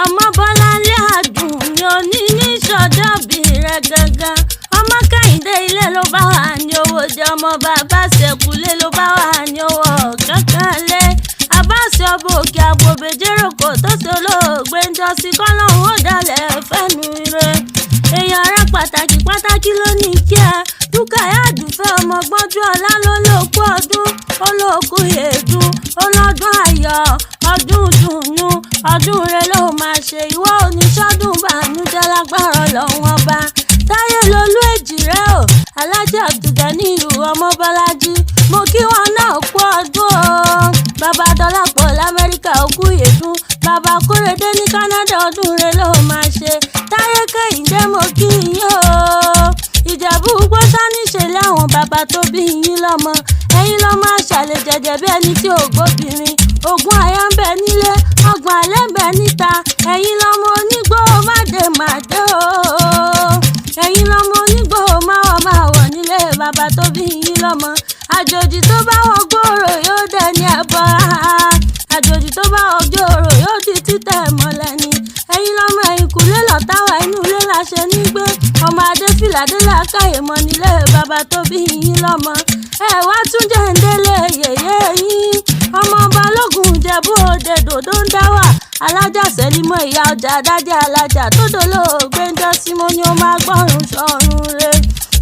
Ọmọ Bọ́láńlé Àdùn ní òní ní sọ́jọ́bí rẹ̀ gangan. Ọmọ Kẹ́hìndé ilé ló bá wà ní owó jẹ́, ọmọ bàbá ṣẹ̀kúlé ló bá wà ní owó kankan lé. Abáṣe ọbọ̀ òkè àbòbèjéròkò tó ṣe olóògbé ń jọ sí kọ́lọ́hún ó dalẹ̀ fẹ́nu ire. Èèyàn rẹ pàtàkì pàtàkì ló ní kí ẹ. Dúkàyà Àdùfẹ́ ọmọ gbọ́njú ọlá ló lóòkú ọdún, ó lóòkú èédú, ó lọ́dún ayọ̀, ọdún dùnú, ọdún rẹ ló máa ṣe. Ìwọ oníṣọ́dún bànújẹ́ lágbára Ọlọ́run ọba. Táyé lolú èjì rẹ o, Alájà Abdulganiyu ọmọ Bọ́lájí, mo kí wọn náà kú ọdún o. Bàbá Dọ́lápọ̀ l'Amẹ́ríkà òkú ìyèdún, bàbá Kórèdé ní Kánádà, ọdún rẹ ló máa ṣe. Táyé Kẹ́hìndé mo kí yín o. Ìjẹ̀bú gbọ́sá níṣẹ̀lẹ̀ àwọn bàbá tó bí yín lọ́mọ. Ẹ̀yin lọ́ máa ṣàlẹ̀ jẹ̀jẹ̀ bí ẹni tí ò gbóbìnrin. Ogún aya ń bẹ nílé, ọgbọ̀n alẹ́ ń bẹ níta. Ẹ̀yin lọ́mọ onígbó máde màdé o. Ẹ̀yin lọ́mọ onígbó máwọ̀ máwọ̀ nílé bàbá tó bí yín lọ́mọ. Àjòjì tó bá wọn gbòòrò yóò dẹni ẹ̀bọra. Àjòjì tó bá wọn gbòòrò yóò di títẹ̀ mọ́lẹ̀ ni. Ẹ̀yin lọ́mọ ẹ̀yìnkùlé lọ̀táwà inú ilé la ṣe ní gbé. Ọmọ Adéfìlàdé làákàyè mọ́ nílé bàbá tó bí yín lọ́mọ. Ẹ wá tún jẹ́ ń délé yèyé yín. Ọmọ Balógun Ìjẹ̀bú Òde dòdó ń dá wà. Alájà Sẹ́límọ́ ìyá ọjà adájẹ́ alájà tó dolóògbé ń jọ́sí mo ní ó máa gbọ́rùn sọ̀rùn re.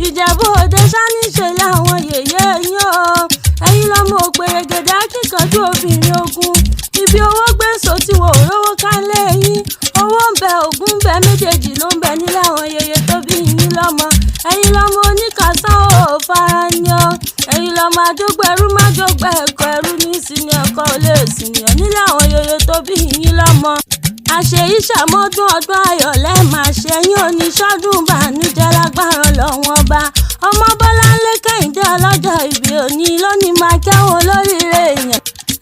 Ìjẹ̀bú Òde sáníṣe láwọn yèyé yín o. Ẹ̀yin lọ́mọ òpèrègèdè akíkanjú obìnrin ogun. Ibi owó gbé so tí wọn ò rówó ká lé yín. Owó ń bẹ, ògùn ń bẹ, méjèèjì ló ń bẹ nílé àwọn yèyé tó bí yín lọ́mọ. Ẹ̀yin lọ́mọ oníkàsán ò fara ni o. Ẹ̀yin lọ́mọ àjọgbẹ́rú májọgbẹ́ ẹ̀kọ́ ẹrú ní ìsinmi ẹ̀kọ́ ò lè sìnìyàn nílé àwọn yèyé tó bí yín lọ́mọ. Àṣeyí ṣàmọ́dún ọdún ayọ̀ lẹ́ẹ̀máa ṣe yín oníṣọ́dún bànújẹ́ lágbára Ọlọ́run ọba. Ọmọ Bọ́láńlé Kẹ́hìndé ọlọ́jọ́ ìbí òní lónìí máa kẹ́wọn olóríire èèyàn.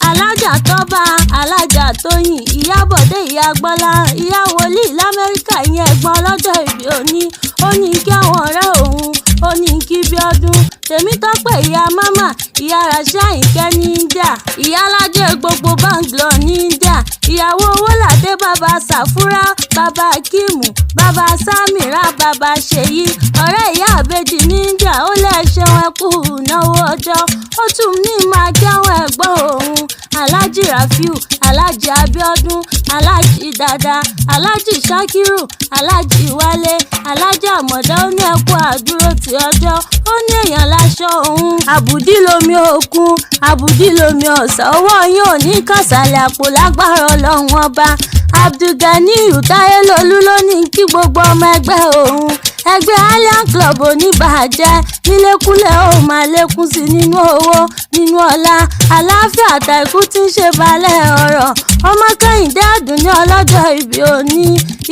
Alájà Tọ́ba, Alájà Tóyìn, Ìyábọ̀dé, Ìyá Gbọ́lá, Ìyá Wòlíì l'Amẹ́ríkà ìyẹn ẹ̀gbọ́n ọlọ́jọ́ ìbí òní. Ó ní kí àwọn ọ̀rẹ́ òun, ó ní kí Bíọ́dún, Tèmítọ́pẹ́ ìyá Mámà, Ìyá Ràṣá Àyìnkẹ́ ní India, Ìyálájẹ́ gbogbo Bangalore ní India, ìyàwó Owóládé bàbá Sàfúrá, bàbá Akíìmù, bàbá Sámírà, bàbá Ṣèyí, ọ̀rẹ́ ìyá àbèjì ní India, ó lẹ́ ṣeun ẹkú ìnáwó ọjọ́. Ó tún ní máa kí àwọn ẹ̀gbọ́n òun, Alhaji Rafiu, Alhaji Abiodun, Alhaji Dada, Alhaji Shakiru, Alhaji Wale, Alhaji Àmọ̀dá, ó ní ẹkú àdúró ti ọjọ́. Ó ní èèyàn láṣọ òun. Àbùdí lomi òkun, àbùdí lomi ọ̀sà, ọwọ́ yín ò ní kàsàlẹ̀ àpò lágbára Ọlọ́run ọba. Abdulganiyu Táyélolú ló ní kí gbogbo ọmọ ẹgbẹ́ òun. Ẹgbẹ́ Alien Club oníbàjẹ́ nílékúlẹ̀ ó máa lékún sí nínú owó, nínú ọlá, àlàáfíà àtàìkú tí ń ṣe balẹ̀ ọ̀rọ̀. Ọmọ Kẹ́hìndé Àdùnní ọlọ́jọ́ ìbí òní.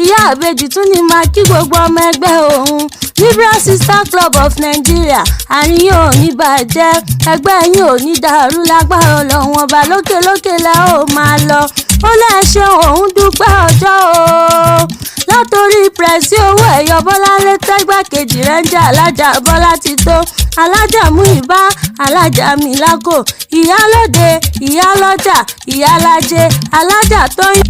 Ìyá àbèjì tún ní máa kí gbogbo ọmọ ẹgbẹ́ òun. Libra Sister Club of Nigeria, àárín yín ò ní bàjẹ́, ẹgbẹ́ yín ò ní dàrú lágbára Ọlọ́run ọba, lókè lókè la ó máa lọ. Ó lẹ́ ṣeun òun dúpẹ́ ọjọ́ o. Látòrí pẹ̀sí owó ẹ̀yọ Bọ́láńlé tẹ́gbàkejì rẹ̀ ń jẹ́ Alájà Bọ́lá ti tó, Alájà Múyìbá, Alájà Mílákò, Ìyálóde, Ìyálọ́jà, Ìyálájé, Alájà Tóyìn.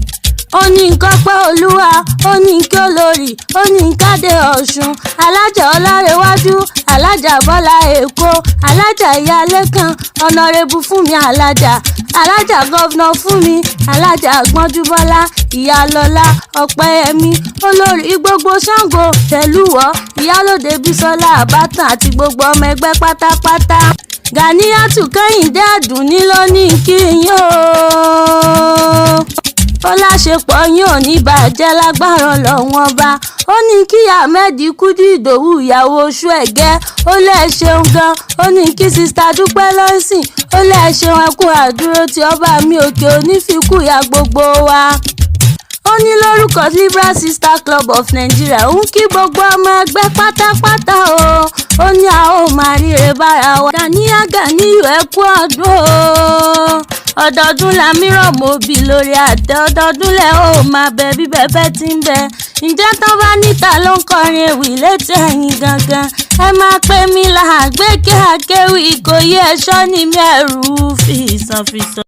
Ó ní nǹkan pẹ́ Olúwa, ó ní kí olórí, ó ní kádé Ọ̀ṣun, Alájà Ọlárẹ̀wájú, Alájà Bọ́lá Èkó, Alájà Ìyálékan, Ọ̀nàrẹ́bù Fúnmi Alájà, Alájà Gọ́vnà Fúnmi, Alájà Gbọ́njúbọ́lá, Ìyálọ́lá Ọ̀pẹ́yẹmí, olórí gbogbo Ṣàngó Tẹ̀lúwọ̀, Ìyálóde Bísọ́lá Àbátan àti gbogbo ọmọ ẹgbẹ́ pátápátá. Gàníyàtù Kẹ́hìndé Àdùnní ló ní kí yín o. Ó láṣepọ̀ yín ò ní bàjẹ́ lágbára Ọlọ́run ọba. Ó ní kí Ahmed Kúdí Ìdòwú ìyàwó oṣù ẹ̀gẹ́, ó lẹ́ ṣeun gan. Ó ní kí sista Dúpẹ́ lọ́sìn, ó lẹ́ ṣeun ẹkú àdúró tí ọba mi òkè òní fi kú ya gbogbo wa. Ó ní lórúkọ Libra Sister Club of Nigeria ń kí gbogbo ọmọ ẹgbẹ́ pátápátá o. Ó ní a ó máa ríre bára wa. Gàníyà Gàníyù ẹ kú ọdún o. Ọdọọdún la mìíràn mòbí lórí àtẹ, ọdọọdún lẹ ó máa bẹ bí bẹbẹ ti ń bẹ. Ǹjẹ́ tán bá níta ló ń kọrin ewì létí ẹ̀yìn gangan? Ẹ máa pè mí làgbékè akéwì kò yẹ ẹ̀ṣọ́ ní mi ẹ̀rù fìsànfìsàn.